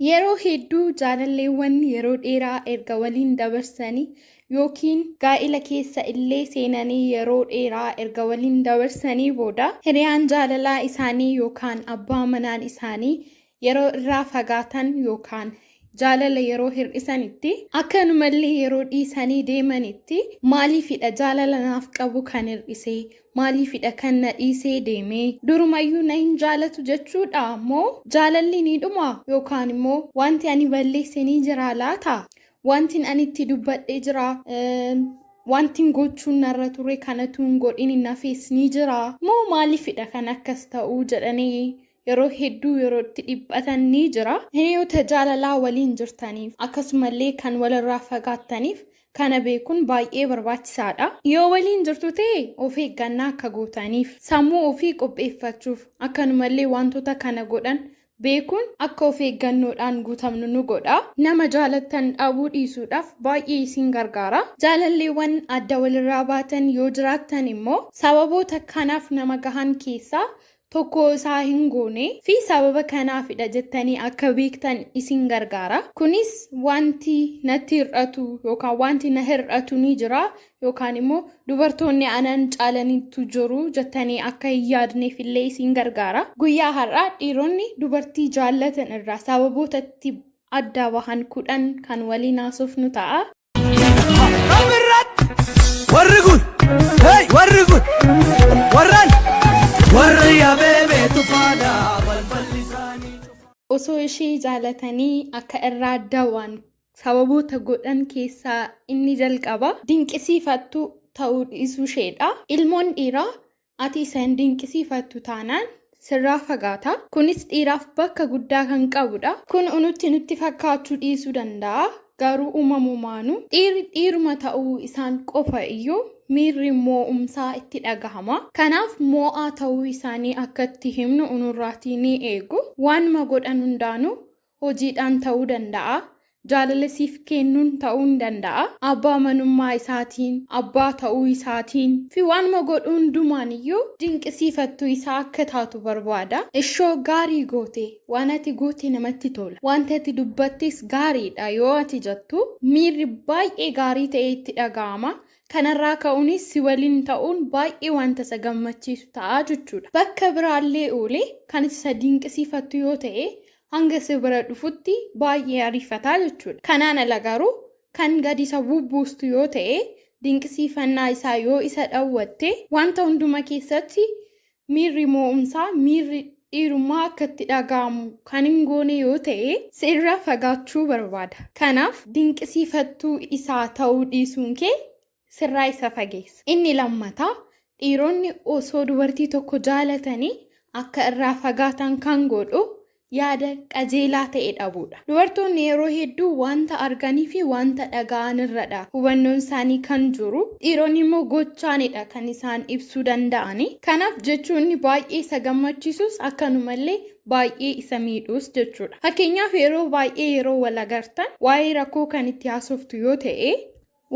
Yeroo hedduu jaalalleewwan yeroo dheeraa erga waliin dabarsanii yookiin gaa'ila keessa illee seenanii yeroo dheeraa erga waliin dabarsanii booda hiriyaan jaalalaa isaanii yookaan abbaa manaan isaanii yeroo irraa fagaatan yookaan jaalala yeroo hir'isanitti akkanumallee yeroo dhiisanii deemanitti maaliifidha jaalala naaf qabu kan hir'ise, maaliifidha kan na dhiisee deeme, durumayyuu na hin jaalatu jechuudha moo jaalalli ni dhuma yookaan immoo wanti ani balleesse ni jira laata, wanti ani itti dubbadhee jira, wanti gochuun narra ture kanatu hin godhin nafees ni jira moo maaliifidha kan akkas ta'uu jedhanii yeroo hedduu yeroo itti dhiphatan ni jira. Hiriyoota jaalalaa waliin jirtaniif akkasumallee kan walirraa fagaattaniif kana beekuun baay'ee barbaachisaadha. Yoo waliin jirtu ta'e of eeggannaa akka gootaniif sammuu ofii qopheeffachuuf akkanumallee wantoota kana godhan beekuun akka of eeggannoodhaan guutamnu nu godha. Nama jaalattan dhabuu dhiisuudhaaf baay'ee isin gargaara. Jaalalleewwan adda walirraa baatan yoo jiraattan immoo sababoota kanaaf nama gahan keessaa tokko isaa hin goone fi sababa kanaafidha jettanii akka beektan isin gargaara. Kunis wanti natti hir'atu yookaan wanti na hir'atu ni jira yookaan immoo dubartoonni anan caalanitu jiru jettanii akka hin yaadneef illee isin gargaara. Guyyaa har'aa dhiironni dubartii jaallatan irraa sababoota itti adda bahan 10 kan waliin haasofnu ta'a. Warri kun, hey, warri kun, warran, warri abeebee tufaadha balballi isaanii. Osoo ishee jaalatanii akka irraa dawaan sababoota godhan keessaa inni jalqaba dinqisiifattu ta'uu dhiisuu isheedha. Ilmoon dhiiraa ati isa hin dinqisiifattu taanaan sirraa fagaata. Kunis dhiiraaf bakka guddaa kan qabudha. Kun nutti nutti fakkaachuu dhiisuu danda'a. Garuu uumamumaanuu dhiirri dhiiruma ta'uu isaan qofa iyyuu miirri moo'umsaa itti dhagahama. Kanaaf moo'aa ta'uu isaanii akka itti himnu unurraatii ni eegu. Waanuma godhan hundaanuu hojiidhaan ta'uu danda'a. Jaalala siif kennuun ta'uu ni danda'a. Abbaa manummaa isaatiin, abbaa ta'uu isaatiin fi waanuma godhu hundumaan iyyuu dinqisiifattuu isaa akka taatu barbaada. Ishoo gaarii goote, waan ati goote namatti tola. Wanti ati dubbattes gaariidha yoo ati jettu miirri baay'ee gaarii ta'e itti dhaga'ama. Kanarraa ka'uunis si waliin ta'uun baay'ee wanta isa gammachiisu ta'a jechuudha. Bakka biraallee oolee kan isa dinqisiifattu yoo ta'e hanga si bira dhufutti baay'ee ariifataa jechuudha. Kanaan ala garuu kan gadi isa bubbuustu yoo ta'e dinqisiifannaa isaa yoo isa dhawwatte wanta hunduma keessatti miirri moo'umsaa miirri dhiirummaa akka itti dhaga'amu kan hin goone yoo ta'e sirra fagaachuu barbaada. Kanaaf dinqisiifattuu isaa ta'uu dhiisuun kee sirraa isa fageessa. Inni lammataa dhiironni osoo dubartii tokko jaalatanii akka irraa fagaatan kan godhu yaada qajeelaa ta'e dhabuudha. Dubartoonni yeroo hedduu wanta arganii fi wanta dhaga'an irradha hubannoon isaanii kan jiru. Dhiironni immoo gochaanidha kan isaan ibsuu danda'ani. Kanaaf jechuun baay'ee isa gammachiisus akkanumallee baay'ee isa miidhus jechuudha. Fakkeenyaaf yeroo baay'ee yeroo wal agartan waa'ee rakkoo kan itti haasoftu yoo ta'e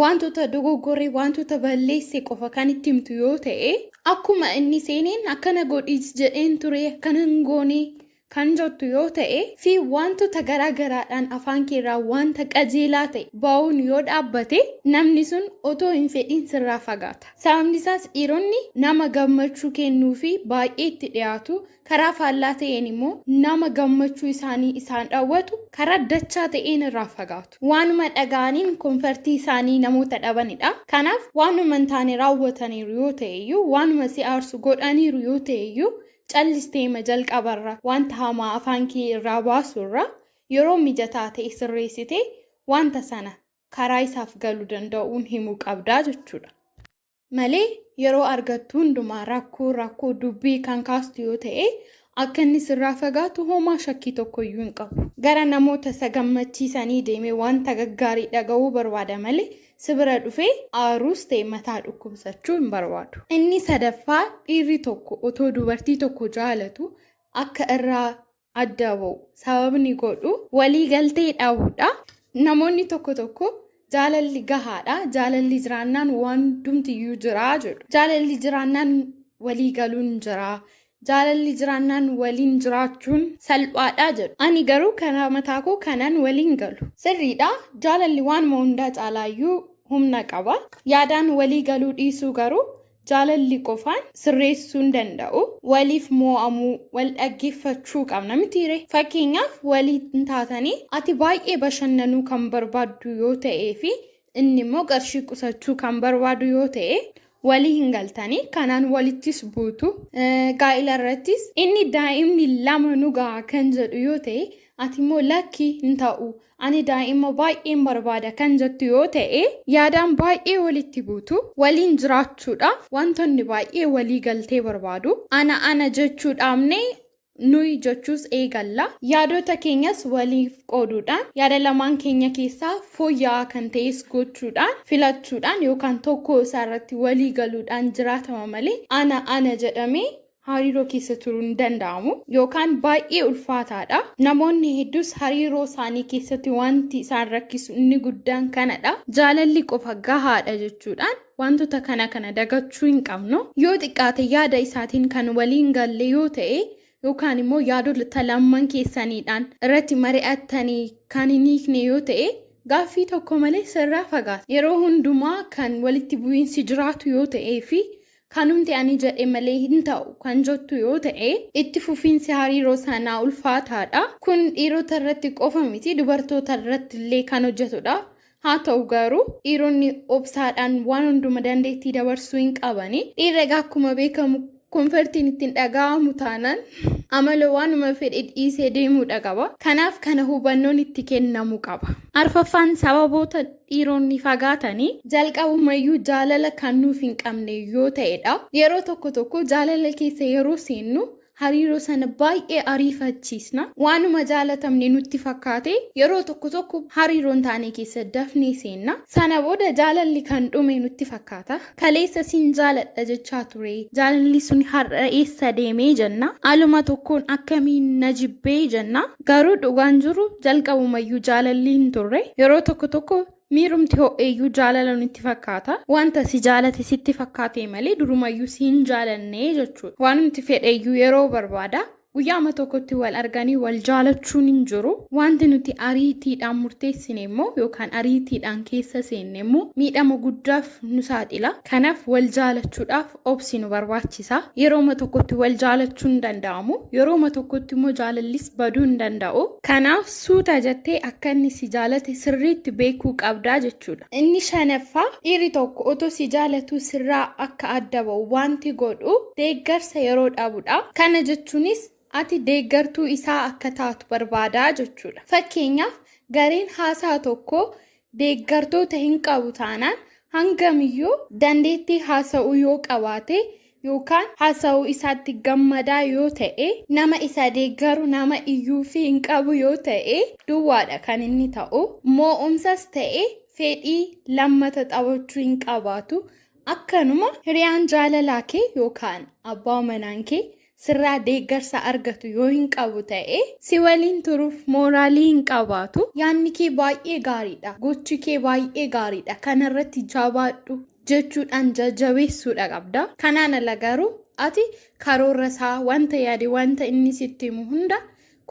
wantoota dogoggoree wantoota balleesse qofa kan itti himtu yoo ta'e akkuma inni seeneen akkana godhiis jedheen ture akkana hin goone kan jettu yoo ta'e fi wantoota garaa garaadhaan afaan keerraa wanta qajeelaa ta'e ba'uun yoo dhaabbate namni sun otoo hin fedhin sirraa fagaata. Sababni isaas dhiironni nama gammachuu kennuu fi baay'ee itti dhiyaatu, karaa faallaa ta'een immoo nama gammachuu isaanii isaan dhawwatu karaa dachaa ta'een irraa fagaatu. Waanuma dhaga'aniin konfartii isaanii namoota dhabanidha. Kanaaf waanuma hin taane raawwataniiru yoo ta'e iyyuu, waanuma si aarsu godhaniiru yoo ta'e iyyuu callisteema jalqabarra wanta hamaa afaan kee irraa baasurra yeroo mijataa ta'e sirreessitee wanta sana karaa isaaf galuu danda'uun himuu qabdaa jechuudha. Malee yeroo argattu hundumaa rakkoo rakkoo dubbii kan kaastu yoo ta'e akka inni sirraa fagaatu homaa shakkii tokkoyyuu hin qabu. Gara namoota isa gammachiisanii deemee wanta gaggaarii dhaga'uu barbaada malee si bira dhufee aaruus ta'e mataa dhukkubsachuu hin barbaadu. Inni sadaffaa dhiirri tokko otoo dubartii tokko jaalatu akka irraa adda ba'u sababni godhu waliigaltee dhabuudha. Namoonni tokko tokko jaalalli gahaadha, jaalalli jiraannaan waan hundumtiyyuu jira jedhu. Jaalalli jiraannaan waliigaluun jira. Jaalalli jiraannaan waliin jiraachuun salphaadha jedhu. Ani garuu karaa mataa koo kanaan waliin galu. Sirriidha, jaalalli waanuma hundaa caalaayyuu humna qaba. Yaadaan walii galuu dhiisuu garuu jaalalli qofaan sirreessuu hin danda'u. Waliif moo'amuu, wal dhaggeeffachuu qabna mitiire. Fakkeenyaaf waliin taatanii ati baay'ee bashannanuu kan barbaaddu yoo ta'ee fi inni immoo qarshii qusachuu kan barbaadu yoo ta'e walii hin galtanii, kanaan walittis buutu. Gaa'ila irrattis inni daa'imni lama nu ga'a kan jedhu yoo ta'e, ati immoo lakki hin ta'u, ani daa'ima baay'een barbaada kan jettu yoo ta'e, yaadaan baay'ee walitti buutu. Waliin jiraachuudhaaf wantoonni baay'ee walii galtee barbaadu. Ana ana jechuu dhaabnee nuyi jechuus eegalla. Yaadota keenyas waliif qooduudhaan, yaada lamaan keenya keessaa fooyya'aa kan ta'es gochuudhaan, filachuudhaan yookaan tokko isaarratti walii galuudhaan jiraatama malee ana ana jedhamee hariiroo keessa turuu hin danda'amu yookaan baay'ee ulfaataadha. Namoonni hedduus hariiroo isaanii keessatti wanti isaan rakkisu inni guddaan kanadha. Jaalalli qofa gahaadha jechuudhaan wantoota kana kana dagachuu hin qabnu. Yoo xiqqaate yaada isaatiin kan waliin galle yoo ta'e yookaan immoo yaadota lamman keessaniidhaan irratti mari'attanii kan hin hiikne yoo ta'e, gaaffii tokko malee sirraa fagaata. Yeroo hundumaa kan walitti bu'iinsi jiraatu yoo ta'ee fi kanumti ani jedhe malee hin ta'u kan jettu yoo ta'e, itti fufiinsi hariiroo sanaa ulfaataadha. Kun dhiirota irratti qofa miti, dubartoota irratti illee kan hojjetudha. Haa ta'u garuu dhiironni obsaadhaan waan hunduma dandeettii dabarsuu hin qabani. Dhiirri egaa akkuma beekamu comfortiin ittiin dhaga'amu taanaan amala waanuma fedhe dhiisee deemuudha qaba. Kanaaf kana hubannoon itti kennamu qaba. Arfaffaan sababoota dhiironni fagaatanii jalqabumayyuu jaalala kan nuuf hin qabne yoo ta'edha. Yeroo tokko tokko jaalala keessa yeroo seennu hariiroo sana baay'ee ariifachiisna. Waanuma jaalatamne nutti fakkaate yeroo tokko tokko hariiroon taane keessa dafnee seenna. Sana booda jaalalli kan dhume nutti fakkaata. Kaleessa siin jaaladha jechaa ture. Jaalalli sun har'a eessa deemee jenna. Aluma tokkoon akkamiin na jibbee jenna. Garuu dhugaan jiru jalqabumayyuu jaalalli hin turre. Yeroo tokko tokko miirumti ho'eeyyuu jaalala nutti fakkaata. Wanta si jaalate sitti fakkaate malee durumayyuu si hin jaalanne jechuudha. Waanumti fedheyyuu yeroo barbaada. Guyyaama tokkotti wal arganii wal jaalachuun hin jiru. Wanti nuti ariitiidhaan murteessine immoo yookaan ariitiidhaan keessa seenne immoo miidhama guddaaf nu saaxila. Kanaaf wal jaalachuudhaaf obsi nu barbaachisa. Yerooma tokkotti wal jaalachuun hin danda'amu. Yerooma tokkotti immoo jaalallis baduu hin danda'u. Kanaaf suuta jettee akka inni si jaalate sirriitti beekuu qabdaa jechuudha. Inni shanaffaa, dhiirri tokko otoo si jaalatu sirraa akka adda ba'u wanti godhu deeggarsa yeroo dhabudha. Kana jechuunis ati deeggartuu isaa akka taatu barbaadaa jechuudha. Fakkeenyaaf gareen haasaa tokko deeggartoota hin qabu taanaan hangamiyyuu dandeettii haasa'uu yoo qabaate yookaan haasa'uu isaatti gammadaa yoo ta'e, nama isa deeggaru nama iyyuu fi hin qabu yoo ta'e duwwaadha kan inni ta'u. Moo'umsas ta'e fedhii lammata taphachuu hin qabaatu. Akkanuma hiriyaan jaalalaa kee yookaan abbaa manaan kee sirraa deeggarsa argatu yoo hin qabu ta'e si waliin turuuf mooraalii hin qabaatu. Yaadni kee baay'ee gaariidha. Gochi kee baay'ee gaariidha. Kanarratti jabaadhu jechuudhaan jajjabeessuudha qabda. Kanaan ala garuu ati karoora isaa, wanta yaade, wanta inni sitti himu hunda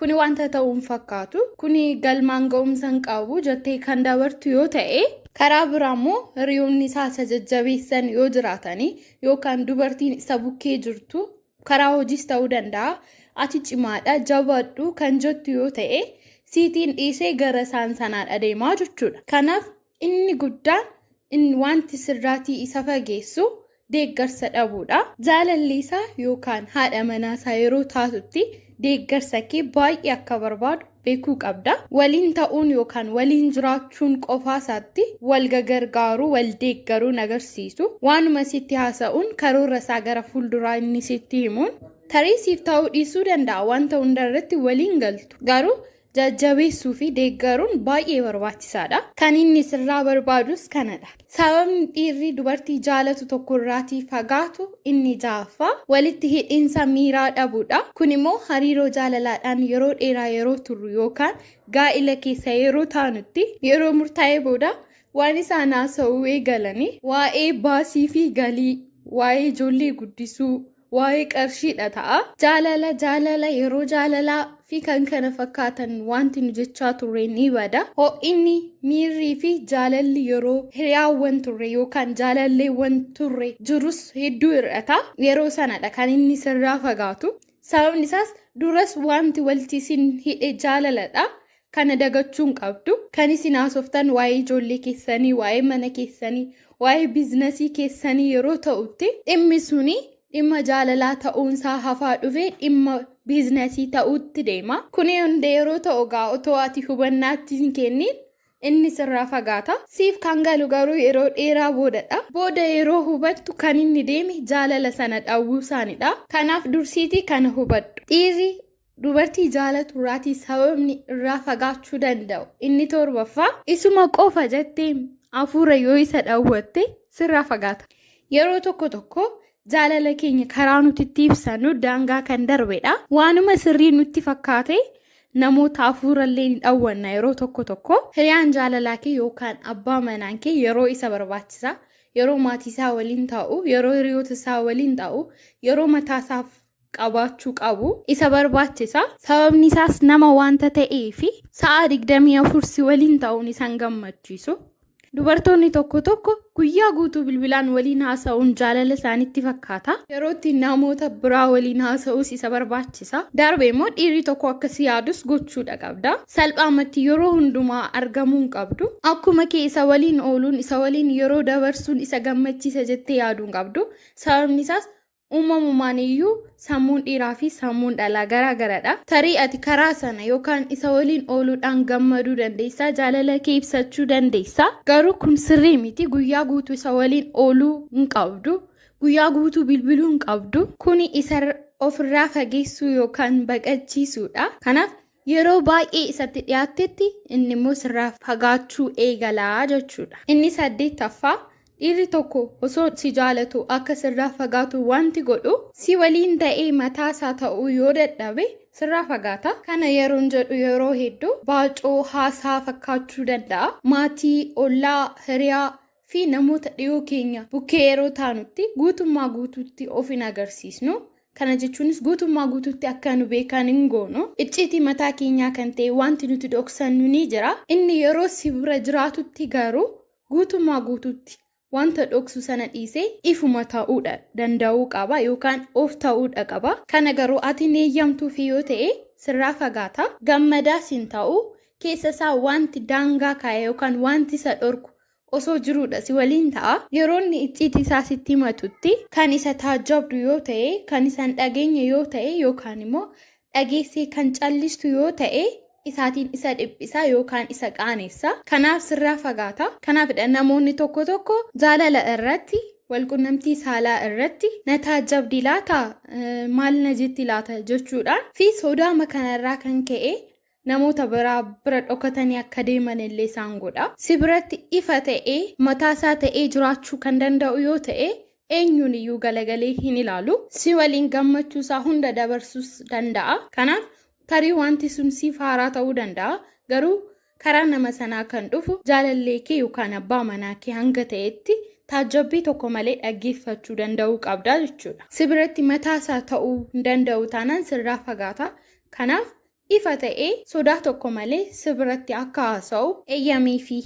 kuni wanta ta'uu hin fakkaatu, kuni galmaan ga'umsa hin qabu jettee kan dabartu yoo ta'e, karaa biraa immoo hiriyoonni isaa isa jajjabeessan yoo jiraatanii yookaan dubartiin isa bukkee jirtu karaa hojiis ta'uu danda'a, ati cimaadha, jabaadhu kan jettu yoo ta'e, siitiin dhiisee gara isaan sanaan adeemaa jechuudha. Kanaaf inni guddaan inni wanti sirraatii isa fageessu deeggarsa dhabuudha. Jaalalli isaa yookaan haadha manaa isaa yeroo taatutti deeggarsa kee baay'ee akka barbaadu beekuu qabda. Waliin ta'uun yookaan waliin jiraachuun qofaa isaatti wal gargaaruu, wal deeggaruu agarsiisu. Waanuma sitti haasa'uun karoora isaa gara fuulduraa inni sitti himuun tarii siif ta'uu dhiisuu danda'a, wanta hundarratti waliin galtu. Garuu jajjabeessuu fi deeggaruun baay'ee barbaachisaadha. Kan inni sirraa barbaadus kanadha. Sababni dhiirri dubartii jaalatu tokkorraatii fagaatu inni ja'affaa walitti hidhiinsa miiraa dhabuudha. Kun immoo hariiroo jaalalaadhaan yeroo dheeraa yeroo turru yookaan gaa'ila keessa yeroo taanutti yeroo murtaa'ee booda waan isaan haasa'uu eegalanii waa'ee baasii fi galii, waa'ee ijoollee guddisuu, waa'ee qarshiidha ta'a. Jaalala jaalala yeroo jaalalaa fi kan kana fakkaatan wanti nu jechaa turre ni bada. Ho'inni, miirrii fi jaalalli yeroo hiriyaawwan turre yookaan jaalalleewwan turre jirus hedduu hir'ata. Yeroo sanadha kan inni sirraa fagaatu. Sababni isaas duras wanti walitti isin hidhe jaalaladha. Kana dagachuu hin qabdu. Kan isin haasoftan waa'ee ijoollee keessanii, waa'ee mana keessanii, waa'ee biizinasii keessanii yeroo ta'utti dhimmi suni dhimma jaalalaa ta'uunsaa hafaa dhufee dhimma biizinasii ta'uutti deema. Kuni hunda yeroo ta'u egaa otoo ati hubannaatti hin kennin inni sirraa fagaata. Siif kan galu garuu yeroo dheeraa boodadha. Booda yeroo hubattu kan inni deeme jaalala sana dhawwuu isaanidha. Kanaaf dursiitii kana hubadhu. Dhiirri dubartii jaalatu irraatii sababni irraa fagaachuu danda'u inni torbaffaa isuma qofa jettee hafuura yoo isa dhawwatte sirraa fagaata. Yeroo tokko tokko jaalala keenya karaa nuti itti ibsannu daangaa kan darbedha. Waanuma sirrii nutti fakkaate namoota hafuurallee ni dhawwanna yeroo tokko tokko. Hiriyaan jaalalaa kee yookaan abbaa manaan kee yeroo isa barbaachisa. Yeroo maatii isaa waliin taa'u, yeroo hiriyoota isaa waliin taa'u, yeroo mataa isaaf qabaachuu qabu isa barbaachisa. Sababni isaas nama wanta ta'ee fi sa'a 24 si waliin ta'uun isaan gammachiisu. Dubartoonni tokko tokko guyyaa guutuu bilbilaan waliin haasa'uun jaalala isaanitti fakkaata. Yeroo itti namoota biraa waliin haasa'uus isa barbaachisa. Darbee immoo dhiirri tokko akka si yaadus gochuudha qabda. Salphaamatti yeroo hundumaa argamuu hin qabdu. Akkuma kee isa waliin ooluun, isa waliin yeroo dabarsuun isa gammachiisa jettee yaaduu hin qabdu. Sababni isaas uumamumaan iyyuu sammuun dhiiraa fi sammuun dhalaa garaa garadha. Tarii ati karaa sana yookaan isa waliin ooluudhaan gammaduu dandeessaa, jaalala kee ibsachuu dandeessaa. Garuu kun sirrii miti. Guyyaa guutuu isa waliin ooluu hin qabdu. Guyyaa guutuu bilbiluu hin qabdu. Kuni isa ofirraa fageessuu yookaan baqachiisuudha. Kanaaf yeroo baay'ee isatti dhiyaattetti inni immoo sirraa fagaachuu eegalaa jechuudha. Inni saddeettaffaa dhiirri tokko osoo si jaalatu akka sirraa fagaatu wanti godhu si waliin ta'ee mataasaa ta'uu yoo dadhabe sirraa fagaata. Kana yeroon jedhu yeroo hedduu baacoo haasaa fakkaachuu danda'a. Maatii, ollaa, hiriyaa fi namoota dhiyoo keenya bukkee yeroo taanutti guutummaa guutuutti of hin agarsiisnu. Kana jechuunis guutummaa guutuutti akka nu beekan hin goonu. Icciitii mataa keenyaa kan ta'e wanti nuti dhoksannu ni jira. Inni yeroo si bira jiraatutti garuu guutummaa guutuutti wanta dhoksu sana dhiisee ifuma ta'uudha danda'uu qaba yookaan of ta'uudha qaba. Kana garuu ati hin eeyyamtuufi yoo ta'e sirraa fagaata. Gammadaas hin ta'u. Keessa isaa wanti daangaa kaa'e yookaan wanti isa dhorku osoo jiruudha si waliin ta'a. Yeroo inni icciitii isaa sitti himatutti kan isa taajjabdu yoo ta'e, kan isa hin dhageenye yoo ta'e yookaan immoo dhageessee kan callistu yoo ta'e isaatiin isa dhiphisa yookaan isa qaanessa. Kanaaf sirraa fagaata. Kanaafidha namoonni tokko tokko jaalala irratti, walqunnamtii saalaa irratti na taajjabdi laata, maal na jetti laata jechuudhaan fi sodaama kanarraa kan ka'e namoota biraa bira dhokatanii akka deeman illee isaan godha. Si biratti ifa ta'ee mataasaa ta'ee jiraachuu kan danda'u yoo ta'e eenyuun iyyuu galagalee hin ilaalu. Si waliin gammachuusaa hunda dabarsuus danda'a. Kanaaf tarii wanti sun siif haaraa ta'uu danda'a. Garuu karaa nama sanaa kan dhufu jaalallee kee yookaan abbaa manaa kee hanga ta'etti taajjabbii tokko malee dhaggeeffachuu danda'uu qabda jechuudha. Si biratti mataasaa ta'uu hin danda'u taanaan sirraa fagaata. Kanaaf ifa ta'ee sodaa tokko malee si biratti akka haasa'u eeyyamiifi.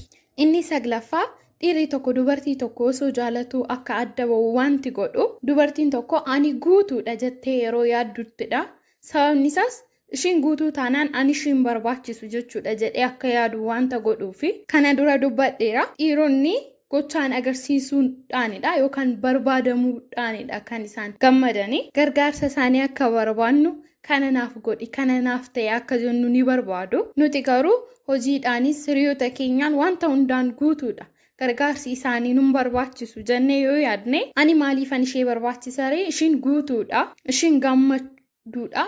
Inni saglaffaa dhiirri tokko dubartii tokko osoo jaalatu akka adda ba'u wanti godhu dubartiin tokko ani guutuudha jettee yeroo yaadduttidha. Sababni isaas ishiin guutuu taanaan ani ishiin barbaachisu jechuudha jedhee akka yaadu wanta godhuufi. Kana dura dubbadheera. Dhiironni gochaan agarsiisuudhaanidha yookaan barbaadamuudhaanidha kan isaan gammadanii. Gargaarsa isaanii akka barbaannu kana naaf godhi, kana naaf ta'e akka jennu ni barbaadu. Nuti garuu hojiidhaanis hiriyoota keenyaan wanta hundaan guutuudha. Gargaarsi isaanii nun barbaachisu jennee yoo yaadne ani maaliifan ishee barbaachisaree, ishiin guutuudha, ishiin gammaduudha.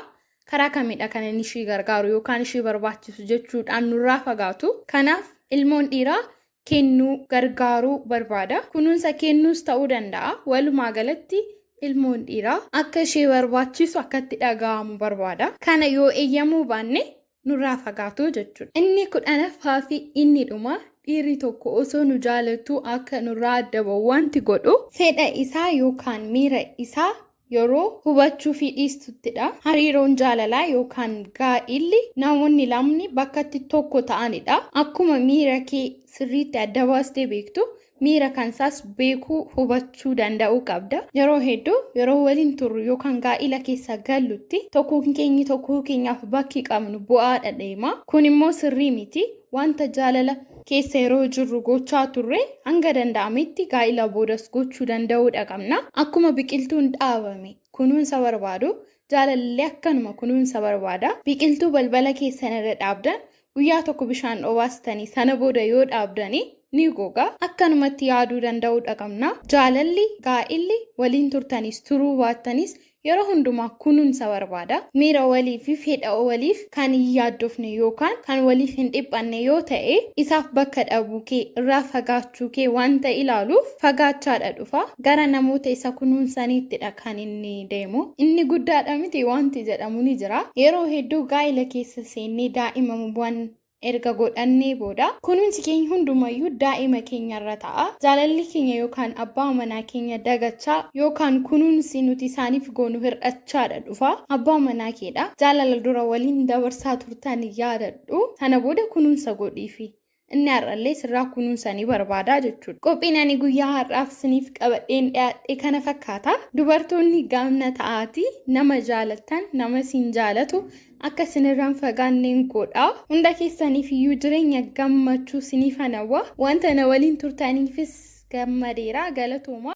Karaa kamidha kan inni ishee gargaaru yookaan ishee barbaachisu jechuudhaan nurraa fagaatu. Kanaaf ilmoon dhiiraa kennuu gargaaruu barbaada. Kunuunsa kennuus ta'uu danda'a. Walumaa galatti ilmoon dhiiraa akka ishee barbaachisu akka itti dhaga'amu barbaada. Kana yoo eeyyamuu baanne nurraa fagaatu jechuudha. Inni kudhanaffaa fi inni dhuma dhiirri tokko osoo nu jaalatu akka nurraa adda ba'u wanti godhu fedha isaa yookaan miira isaa yeroo hubachuu fi dhiistuttidha. Hariiroon jaalalaa yookaan gaa'illi namoonni lamni bakkatti tokko ta'anidha. Akkuma miira kee sirriitti adda baastee beektu miira kansaas beekuu hubachuu danda'uu qabda. Yeroo hedduu yeroo waliin turru yookaan gaa'ila keessa gallutti tokkoon keenyi tokkoo keenyaaf bakki qabnu bu'aadha deema. Kun immoo sirrii miti. Wanta jaalala keessa yeroo jirru gochaa turre hanga danda'ametti gaa'ila boodas gochuu danda'uudha qabna. Akkuma biqiltuun dhaabame kunuunsa barbaadu jaalalli akkanuma kunuunsa barbaada. Biqiltuu balbala keessan irra dhaabdan guyyaa tokko bishaan obaastanii sana booda yoo dhaabdanii ni goga. Akkanumatti yaaduu danda'uudha qabna. Jaalalli gaa'illi waliin turtanis turuu baattanis yeroo hundumaa kunuunsa barbaada. Miira walii fi fedha waliif kan hin yaaddofne yookaan kan waliif hin dhiphanne yoo ta'e isaaf bakka dhabuu kee irraa fagaachuu kee wanta ilaaluuf fagaachaadha dhufa. Gara namoota isa kunuunsaniittidha kan inni deemu. Inni guddaadha miti wanti jedhamu ni jira. Yeroo hedduu gaa'ila keessa seennee daa'imman erga godhannee booda kunuunsi keenya hundumayyuu daa'ima keenyarra ta'a. Jaalalli keenya yookaan abbaa manaa keenya dagachaa yookaan kunuunsi nuti isaaniif goonu hir'achaadha dhufa. Abbaa manaa keedha. Jaalala dura waliin dabarsaa turtan yaadadhu. Sana booda kunuunsa godhiifi. Inni har'allee sirraa kunuunsa ni barbaada jechuudha. Qophiin ani guyyaa har'aaf siniif qabadheen dhiyaadhe kana fakkaata. Dubartoonni gaamna ta'aatii nama jaalattan nama siin jaalatu akka isinirraan fagaanneen godha. Hunda keessaniif iyyuu jireenya gammachuu siniif hawwa. Wanta na waliin turtaniifis gammadeera galatooma.